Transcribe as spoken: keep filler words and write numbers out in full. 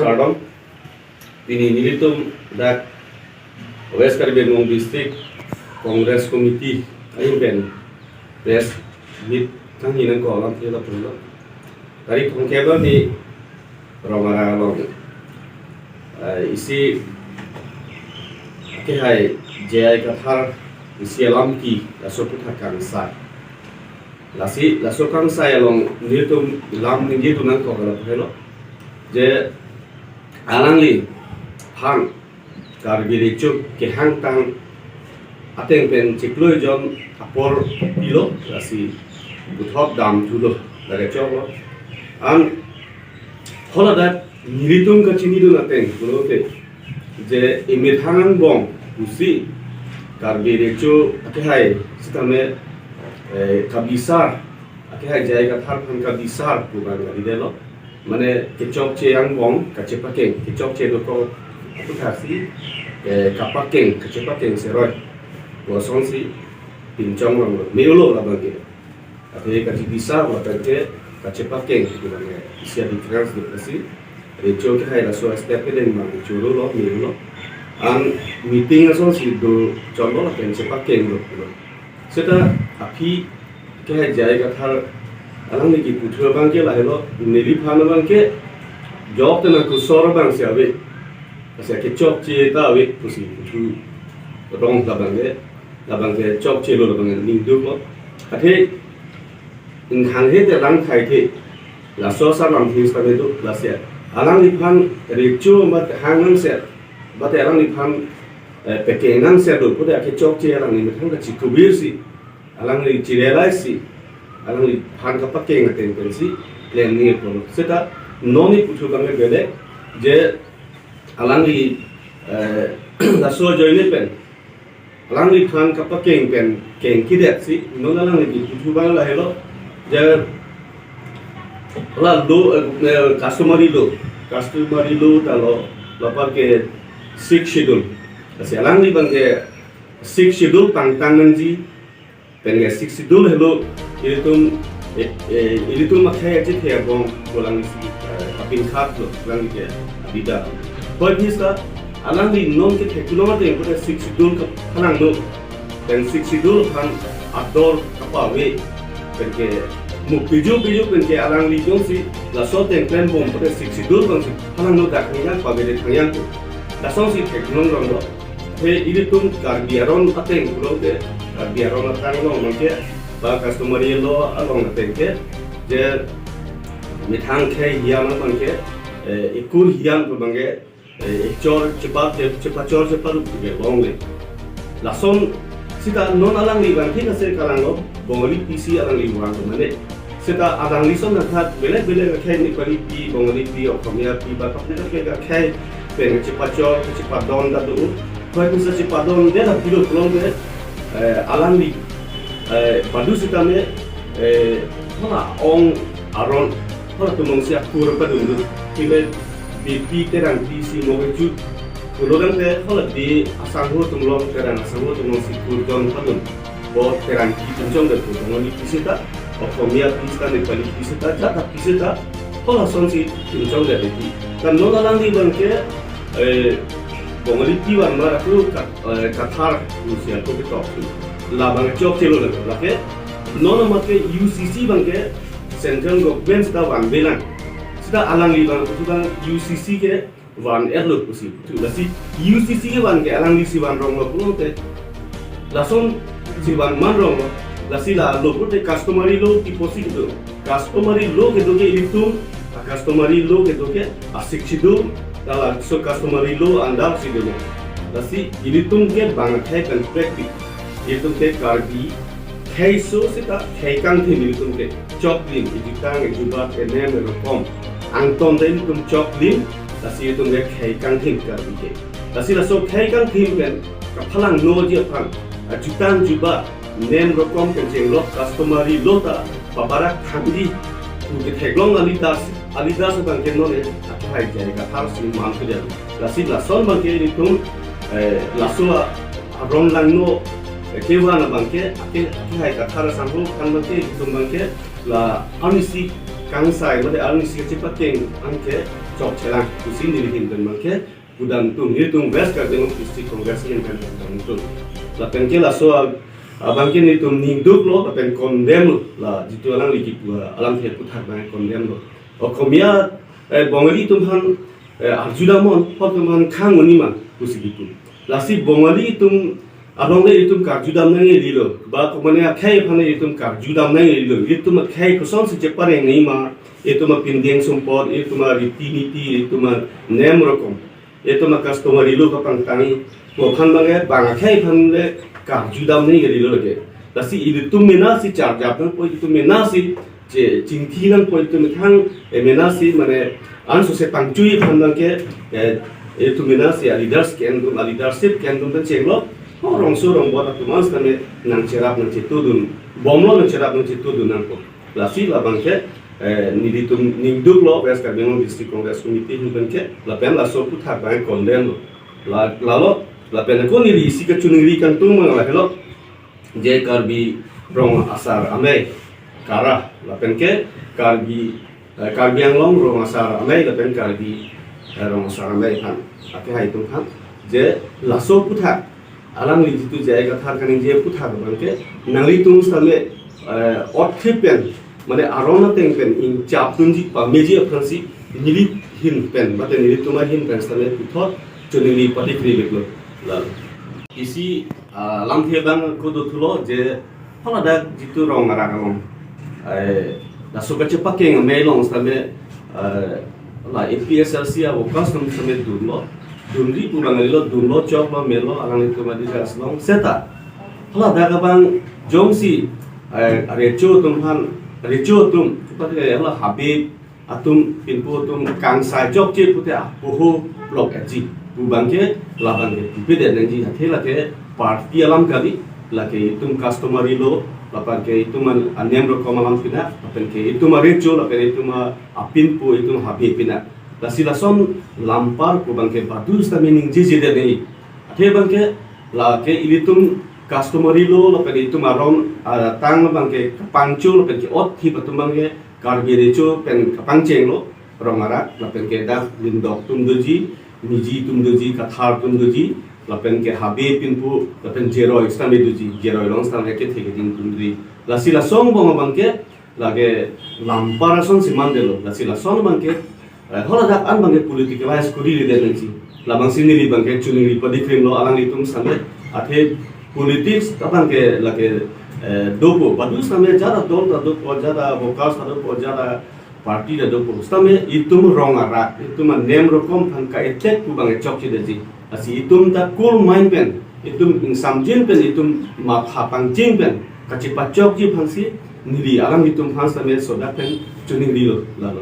Kardom, pini nelitum dak West Karbi Anglong District Congress Committee ahin pen press meet kanghi nangkok alam thela pulo. Tarik thomkep arni Rongara along, eh, isi akehai J I Kathar isi alam ke laso aputhak kangsai. Lasi laso kangsai along nelitum lam ningje dun nangkok alam pulo. Je alangliphan Karbi Recho kehangtang ateng pen chiklo jon apor pilo, lasi puthot damthulo, lake choklo. An holadak nelitum kachini dun ateng pulote, je emethang angbong pusi Karbi Recho akehai sitame, eh, kabisar, akehai J I Kathar aphan kabisar pu abang kalidetlo. Mane kechokche angbong kachepakeng, kechokche dokok aputhak si, eh, kapakeng, kachepakeng seroi. Kosonsi pinchong rong me-olo labang ke. Athe kachebisar labang ke kachepakeng, labang ke isi a-difference do kasi. Recho kehai laso step kedeng abang choro lo, me-olo. An meeting asonsi do chonlo lapen chepakeng lo. Seta aphi kehai J I Kathar alangli kepu thu abang ke lahelo, neliphan abang ke jok tena kusor abang si ave. Lasi kechokche ta ave pusi pu thu rong labang ke, labang ke chokchelo labang ke ningduklo. Athe inghanghe te lang thai the, laso alam things kami do, lasi alangliphan Recho mat hang nangse, mate alangliphan, eh, pekeng nangse do, pulote kechokche alangli methang kachikubir si, alangli chi-realize si, alangliphan kapakeng ateng pensi klem nangji pulo. Seta non neli pu thu abang ke belek, je alangli, eh, laso ajoine pen alangliphan kapakeng pen kengkledet si, non alangli kepu thu abang lahelo, je la law, eh, eh, customary law, customary law ta lo, lapar ke Sixth Schedule. Lasi alangli abang ke Sixth Schedule pangtang nangji, pen ke Sixth Schedule helo, ilitum, eh, eh, ilitum akhei achethe angbong pu alangli si, eh, kapinkhaklo, alangli ke abida. Hoi bisa, alangli non ke theklong ateng pulote Sixth Schedule kaphalangno, pen Sixth Schedule aphan ador kapave, pen ke muk piju piju pen ke alangli jongsi laso ateng klembom pulote Sixth Schedule abang si phalangno, dak thangyang pavede thangyang ko. Lasonsi theklong ronglo. He ilitum Karbi aron ateng pulote, Karbi aron ateng along abang ke, ba customary law along ateng ke, je methang khei hian abang ke, eh, ekur hian pu abang ke, eh, echor chepa, che-, chepachor cheparup ke longle. Lason seta non alangli abang ke nase kalanglo, Bongali P C alangli vang mane. Seta alangli ason nangkhat belek belek akhei, Nepali P, Bongali P, Okhomia P, ba kaprek kaprek akhei pen chepachor, chepadon ta do. Hoi bisa chepadon det aphi lo pulote, eh, alangli, eh, padu sitame, eh, hala ong aron, hala atum ongsi akur padun do. Kime Bipi Terangpi si mo kejut. Pulo tangte hala di asangho atum along, Terang asangho atum alongsi kur jon padun. Bo Terangpi pinchongdet pu Bongali P seta, Okhomia P seta, Nepali P seta, jat a P seta, hala asonsi pinchongdet pu. Kan non alangli abang ke, eh, Bongali P van mar aku Ka-, eh, Kathar Rusia ko ketok. Labang chokchelo lake. Non amat ke U C C abang ke Central Government seta vanvelang. Seta alangli abang, seta U C C ke van-etlo pusi. Lasi U C C kevan ke alanglisi van ronglo pulote, lasonsi van man ronglo. Lasi la law pulote customary law kipusi kedo. Customary law kedo ke ilitum, a customary law kedo ke a Sixth Schedule, ta laso customary law under si kedo. Lasi ilitum ke bang akhei pen prek pi. Ilitum ke Karbi khei aso seta khei kangthim ilitum ke choklim, ejutang, ejubat, enem, erokom. Angton ta ilitum choklim, lasi ilitum ke khei kangthim Karbi ke. Lasi laso khei kangthim pen kaphalangnoji aphan, a jutang jubat, nem rokom pen chenglok customary law ta pabarak thanji pu ketheklong alidas, alidas abang ke non e akhai jai kathar si man kedel. Lasi lason abang ke ilitum, eh, laso a, aron langno, eh, kevan abang ke, ake, akhai kathar asangho aphan abang ke, ilitum abang ke, la arnisi kangsai, mate arnisi kachepakeng abang ke, chokchelang pusi neli ahin pen abangke pudam tum, nelitum West Karbi Anglong District Congress ahin pen pudam tum. Lapen ke laso a-, abangke nelitum ningduklo lapen condemn lo, la jitu alangli kipu alamthe aputhak abang condemn lo. Okomia, eh, Bongali atum aphan, eh, arjudamnon, hot atum aphan khang un-e ma pusi kipu. Lasi Bongali atum along le itum karjudam nangji lo, ba komane akhei aphan le itum karjudam nangji lo, itum akhei kosonsi chepareng nangji ma, itum apindeng sumpot, itum ariti niti, itum anem rokom, itum acustomary law kapangtang, pu aphan abangke bang akhei aphan le karjudam nangji lo lake. Lasi ilitum mena si charjap nangpo, itum mena si che chingki nangpo, itum methang, eh, mena si mane ansose pangchui aphan abangke, eh, itum mena si a-leaders ke-en atum, a-leadership ke-en atum pen chenglo, ho rongso rongbot atum an sitame nangcherap nangchetudun, bomlo nangcherap nangchetudun nangpo. Lasi labangke, eh, nelitum ningduklo West Karbi Anglong District Congress Committee ahin pen ke, lapen laso aputhak abang condemn lo. La, lalo, lapen ako neli isi kachiningri kangtung abang lahelo. Je Karbi Rong Asar Amei, KARA, lapen ke Karbi, eh, Karbi Anglong Rong Asar Amei lapen Karbi, eh, Rong Asar Amei aphan, akehai atum aphan, je laso aputhak, alangli jitu J I Kathar kaningje aputhak abangke, nanglitum sitame, eh, othip pen, mane aron ateng pen ingchap dunji pameji aphansi neli ahin pen, mate nelitum ahin pen sitame puthot chiningri patikri veklo. Lalo isi, ah, lamthe abang ako dothulo je haladak jitu rong arak along, eh, laso kachepakeng amei along sitame, eh, la A P S L C a-workers atum sitame dunlo, dunri pu abang kalilo, dunlo, choklo, melo, alanglitum adi gas long seta. Haladak abang jongsi, eh, recho atum aphan, recho atum, pati hala Habe atum, pinpo atum kangsai chokche pute apoho lok etji pu abangke, labangke pupedet nangji, athe lake party alam kali, lake itum customary law, labangke itum an-, anem rokom alam pina, lapen ke itum arecho, lapen itum a-, apinpo, itum Habe pina. Lasi lason lampar pu abangke badu sitame ningjejedet nangji. Athe abangke lake ilitum customary law, lapen itum aron atang abangke kapangcho, lapen ke othip atum abangke Karbi recho pen kapangchenglo, rong arak, lapen ke dak Lindok atum doji, Niji atum doji, Kathar atum doji, lapen ke Habe, pinpo, lapen Jeroi sitame doji, Jeroi along sitame kethe keding atum doji. Lasi lason angbong abangke, lake lampar asonsi mandetlo, lasi lason abangke, eh, haladak an abangke politicalize koriredet nangji. Labangsi neli abangke chiningri padikrimlo alanglitum sitame, athe politics abangke lake, eh, dopo, badu sitame jada dol ta dopo, jada workers ta dopo, jada party ta dopo. Sitame itum rong arak, itum anem rokom aphan ka-attack pu abang chokchedetji. Lasi itum ta cool mind pen, itum ingsamjin pen, itum matha pangcheng pen kachepachokji aphansi neli alanglitum aphan sitame sodak pen chiningrilo, lalo.